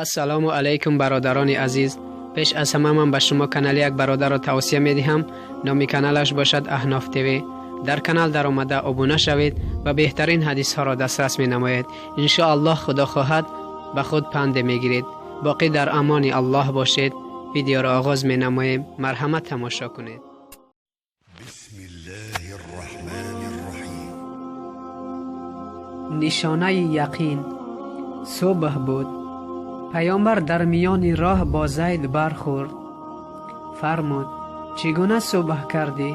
Ассалому алайкум, бародарони азиз. Пеш аз ҳама ман ба шумо канали як бародарро тавсия медиҳам. Номи каналаш бошад Аҳноф ТВ. Дар канал даромада обуна шавед ва беҳтарин ҳадисҳоро дастрас менамоед. Иншоаллоҳ, худо хоҳад, ба худ панде мегиред. Боқӣ дар амони Аллоҳ бошед. Видеоро оғоз менамоем, марҳамат, тамошо кунед. بسم الله الرحمن الرحيم. Нишонаи яқин. Субҳ буд. Паёмбар дар миёни роҳ бо Зайд бархӯрд. Фармуд: «Чӣ гуна субҳ кардӣ?»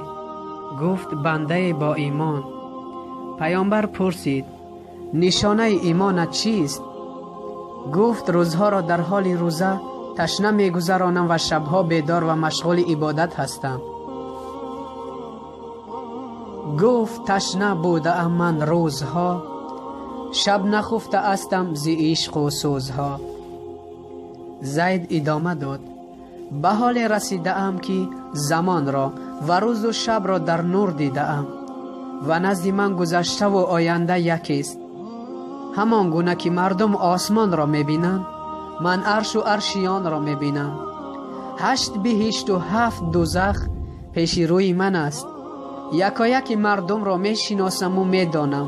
Гуфт: «Бандае бо имон». Паёмбар пурсид: «Нишонаи имонат чист?» Гуфт: «Рӯзҳоро дар ҳоли рӯза ташна мегузаронам ва шабҳо бедор ва машғули ибодат ҳастам». Гуфт: «Ташна будаам ман рӯзҳо, шаб нахуфта астам зи ишқу сӯзҳо». Зайд идома дод: «Ба ҳоле расидаам, ки замонро ва рӯзу шабро дар нур дидаам ва назди ман гузаштаву оянда якест. Ҳамон гуна ки мардум осмонро мебинанд, ман аршу аршиёнро мебинам. Ҳашт биҳишту ҳафт дузах пеши рӯи ман аст. Якояки мардумро мешиносаму медонам,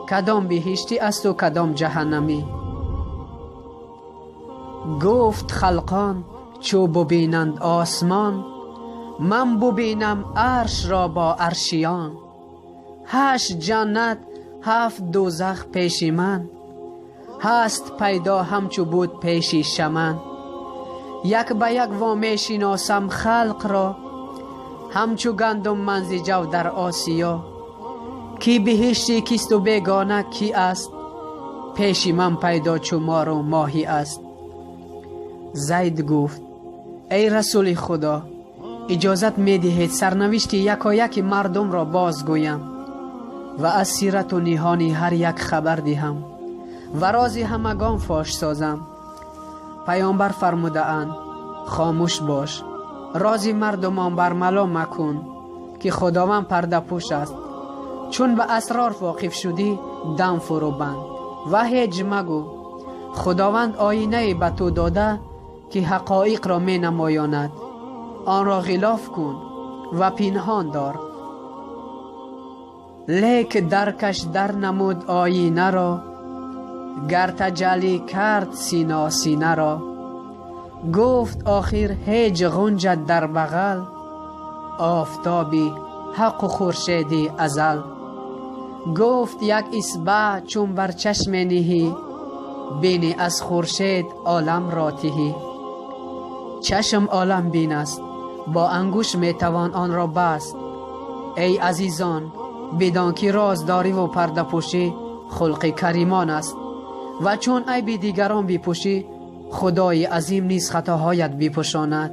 кадом биҳиштӣ асту кадом ҷаҳаннамӣ». Гуфт: «Халқон чӯ бубинанд осмон, ман бубинам аршро бо аршиён. Ҳашт ҷаннат, ҳафт дӯзах пеши ман ҳаст пайдо, ҳамчу буд пеши шаман. Як ба як во мешиносам халқро, ҳамчу гандум ман зи ҷав дар осиё. Ки биҳиштӣ кисту бегона кӣ аст, пеши ман пайдо чу мору моҳӣ аст». Зайд гуфт: «Эй расули худо, иҷозат медиҳед сарнавишти якояки мардумро бозгӯям ва аз сирату ниҳони ҳар як хабар диҳам ва рози ҳамагон фош созам?» Паёмбар фармудаанд: «Хомӯш бош, рози мардумон бармало макун, ки Худованд пардапӯш аст. Чун ба асрор воқиф шудӣ, дам фурӯ банд ва ҳеҷ магӯ. Худованд оинае ба ту дода, ки ҳақоиқро менамоёнад. Онро ғилоф кун ва пинҳон дор». Лек даркаш дар намуд оинаро, гар таҷаллӣ кард сино синаро. Гуфт: «Охир ҳеҷ ғунҷад дар бағал офтоби ҳаққу хуршеди азал». Гуфт: «Як исбаъ чун бар чашме ниҳӣ, бинӣ аз хуршед оламро тиҳӣ». Чашм олам бин аст, бо ангуш метавон онро баст. Эй азизон, бидон, ки роздориву пардапӯшӣ хулқи каримон аст ва чун айби дигарон бипӯшӣ, Худои азим низ хатоҳоят бипӯшонад.